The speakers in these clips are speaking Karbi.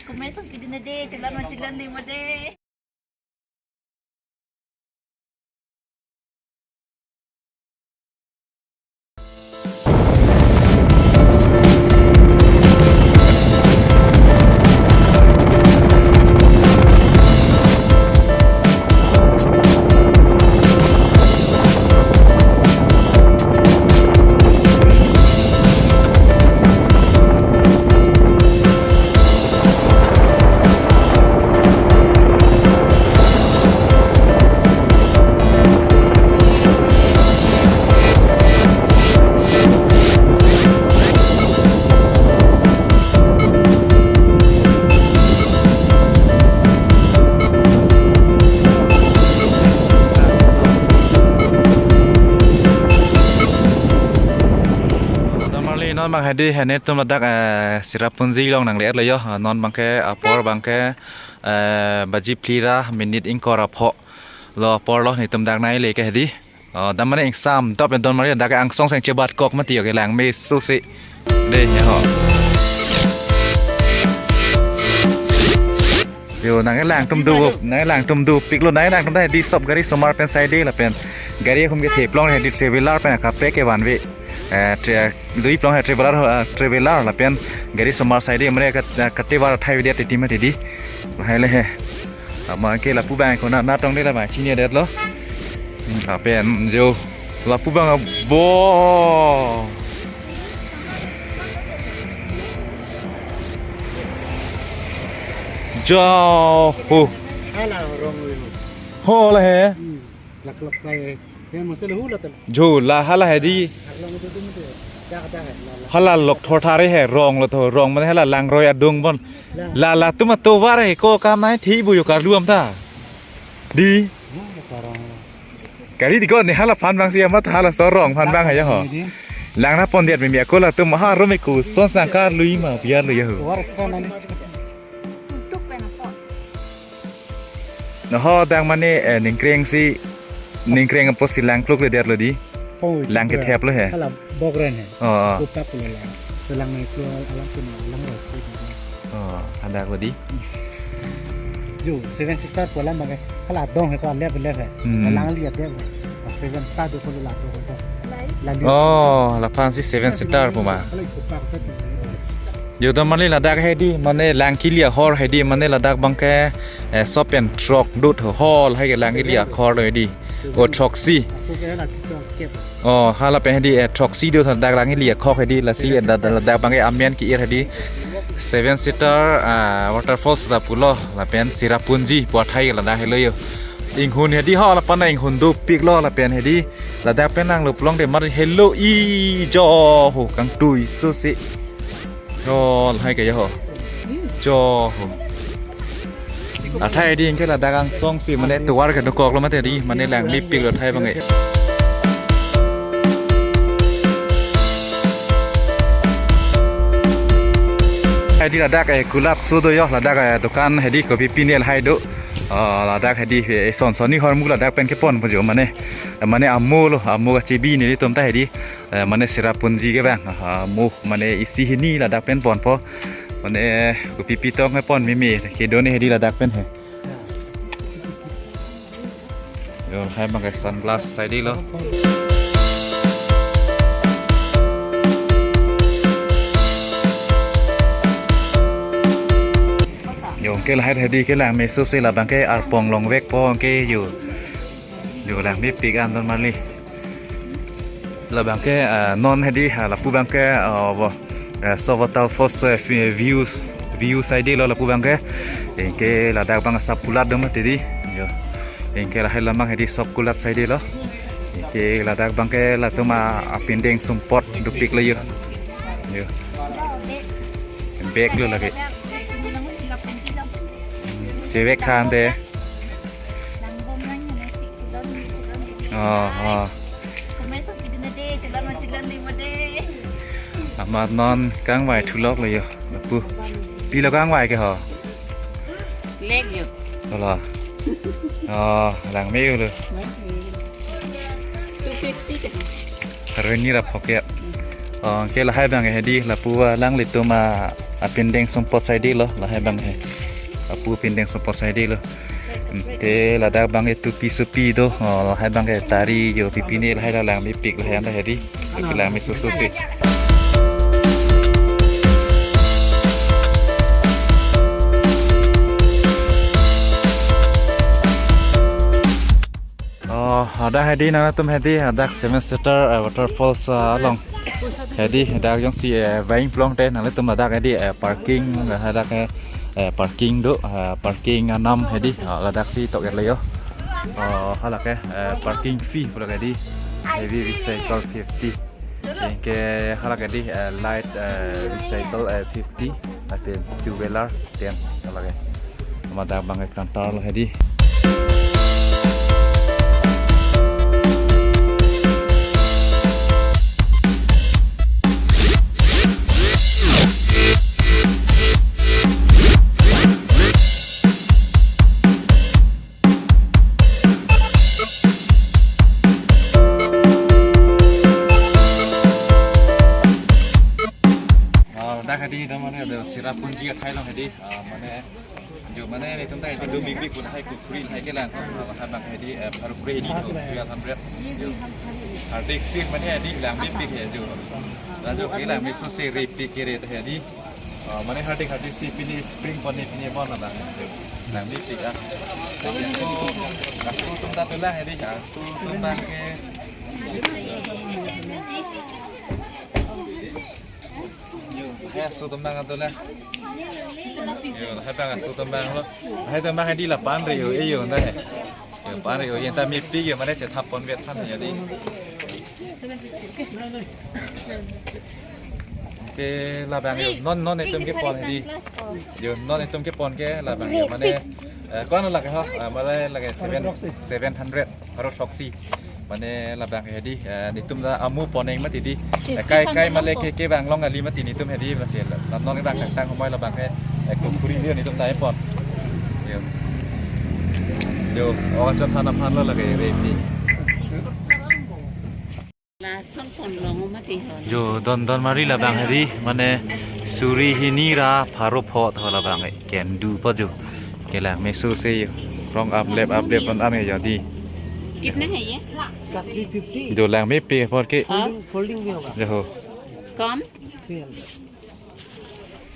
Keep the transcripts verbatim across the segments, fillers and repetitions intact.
Comment song pidun de, chelan ma chelan de ma de. Don marli, non bang hedi, hene tum ladak, eh, Cherrapunji along nangledet lo yo. Ah, non bangke apor bangke, eh, baji phli ra minute ingkoi ra pho lo apor lo, netum dak nangle ke hedi. Oh, dam mane ingsam dop, don marli, dak angsong seng chebat kok mati yo, kelang me susi. Dei, ya ho. Yo, nanglang tum do, nanglang tum dopik lo, nanglang tum ta hedi sop gari somar pen side lapen gari akhum kethe plong hedi, traveler pen kaprek ke vanve. Eh, tra-, lui plong he traveler, eh, traveler lapen gari somar side mane kat-, eh, katevar thai vedet titi mati di. Lahai le he. Ama ke lapu bang ko na, natong de la bang chini det lo. Hmm, apen jo. Lapu bang bo. Jo ho. Hala rong lo. Ho la he. Hmm. Lak lak kai. He masa lo hu la tal. Jo la hala hedi. Lak lak tu tu tu. Dak dak la la. Hala lok thor thare he, rong lo to, rong mane hala langroi adung bon. La. La la tum atovar he ko kam nai thi bu yo karluam ta. Di. Hmm, karong. Kali di ko ne hala phan bang si amat hala so rong phan bang ha ya ho. Di. Lang na pon diat mimi ako latum ha rum ko son sang karlui ma biar lo ya ho. Tovar extra nani. Suntuk pen apot. Naho dang mane, eh, ningkreng si, ningkreng apotsi lang kluk le det lo di. Oh, lang ke thep lo he. Hala bok ren he. Oh, oh. Kutak lo la. Selang nai klo alam sini, alam ro si. Oh, ada lo di. Jo, Seven Sister pu alam bang ke. Hala dong he ko alep alep he. Hmm. Lang liya de. Seven ta do ko la do ko. La liya. Oh, laphan si Seven Sister pu ma. Hala kutak sa. Jo, don marli, ladak hedi mane lang kili ahor hedi mane ladak bangke, eh, sopen throk dut hol hai ke lang kili akhor do hedi. O throksi. Aso ke la throksi. Oh, hala pen hedi, eh, throksi dut ladak lang kili akhok hedi, lasi, eh, da-, da-, ladak bangke amen ke-ir hedi. Seven Sister, ah, waterfalls lapu lo, lapen Cherrapunji pu athai ladak helo yo. Inghun hedi ho lapen inghun dopik lo lapen hedi. Ladak pen nanglo plong de mar helo i jo ho kangtui susi. Jo lahai ke ya ho. Jo ho. Athai di ingke ladak angsong si mane tovar ke dokok lo mati di mane lang mepik lo athai bang e. Hedi ladak, eh, kulat so do yo, ladak, eh, dukan hedi kopi pine lahai do. Oh, ladak hedi, eh, son son ni hormu ladak pen kepon pu jo mane. Mane amo lo, amo kachebi nelitum ta hedi. Eh, mane Cherrapunji ke bang, ah, mo, mane isi hini ladak pen ponpo. Mane kopi pitong he pon mimi, kedo ne hedi ladak pen he. Jo, hai bang ke sunglass side lo. Jo, ke lahai hedi ke lang meso si labang ke arpong longvekpo ke jo. Jo lang mepik an don marli. Labang ke, ah, non hedi, ah, lapu bang ke, ah, bo, eh, so waterfalls, eh, vi-, view, view side lo lapu bang ke. Ingke ladak bang sop kulat do mati di. Jo. Ingke lahai lamang hedi sop kulat side lo. Ingke ladak bang ke latum apindeng sumpot dopik lo yo. Jo. Bag lo lagi. Chevek than de. Oh, oh. Amat non kangvai thulok lo yo, lapu. Pilo kangvai ke ho? Lek yo. Hala. Oh, lang me lo. Two fifty ke. Reni ra pocket. Oh, ke lahai bang hedi lapu alanglitum a Apindeng sumpot saidelo, lahai abang he. Apu pindeng sumpot saidelo. Te ladak abang ke tupi supi do, oh, lahai abang ke tari jo pipine lahai langmepik lahai anta hedi. Langme susu si. Oh, ladak hedi nangtum hedi ladak Seven Sister, eh, Waterfalls, eh, along. Hedi ladak jongsi, eh, vang plong te nangtum ladak hedi, eh, parking, eh, ladak, eh, eh, parking do, eh, parking anam hedi, ah, ladak si tok erle yo. Oh, halake, eh, parking fee pulo hedi. Heavy recycle fifty. Anke halake hedi, eh, light, eh, recycle, eh, fifty, lapen two wheeler ten halake. Ladak abang ke counter lo hedi. Ah, ladak hedi, do mane, do Cherrapunji athai along hedi, ah, mane, jo mane, netum ta hedi do big big pun hai kukri hai kelang, ah, hai abang hedi, eh, pharo kre hedi, twelve hundred, jo. Hardik sing mane hedi langmepik he, jo. Lajo ke langme susi repik kere ta hedi. Oh, mane hardik hardik si pini spring pon ni pini pon na. Langmepik ah. Aso atum ta dolang hedi, aso atum abang ke. Yo, hai aso atum abang dolang. Yo, hai abang aso atum abang lo. Hai atum abang hedi la pan re yo, eh yo, anta he. Yo, pan re yo, anta mepik yo, mane chethap ponvet aphan yo hedi. Ke labang yo, non non netum kepon hedi. Yo, non netum kepon ke labang yo, mane, eh, ko-an lake ho, eh, mane lake seven, seven hundred, pharo throksi. Mane labang ke hedi, eh, netum ta amu pon eng mati hedi. Eh, kai kai male ke kevang long kali mati netum hedi, masi la non kevang tang tang homoi labang ke, eh, kukri hedi netum ta pon. Yo. Yo, oh, chot hana phan lo lake repik. Lason pon long mati ho. Jo, don don mari labang hedi, mane suri hini ra pharo phongo labang ke, kendu apot jo. Ke langme susi yo. Rong ablep ablep pon an yo hedi. कितना है ये? इसका three fifty. Jo langmepik apot ke. हाँ। Folding भी होगा। Jo ho. कम? Three hundred.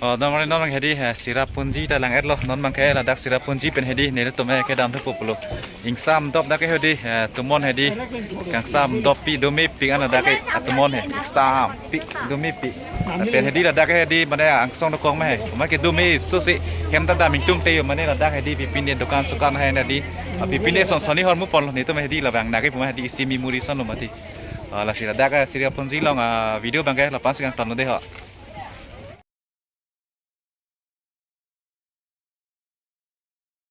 Oh, don mari non abang hedi, eh, Cherrapunji ta lang-etlo, non abang ke ladak Cherrapunji pen hedi, netum kedam thupo pulo. Ingsam dop dak ke hedi, eh, atomon hedi, kangsam doppi domepik an ladak ke, atomon he, ingsampik domepik. Pen hedi ladak ke hedi, mane angsong dokok me he, mane ke dome susi, hem ta dam ingtung te yo, mane ladak hedi, pipine dokan sokan hai hedi, ah, pipine son soni hormu ponlo, netum hedi labang nake puma hedi isi memory son lo mati. Ah, lasi ladak ke Cherrapunji along, ah, video abang ke la-an si kangtonlo de ho.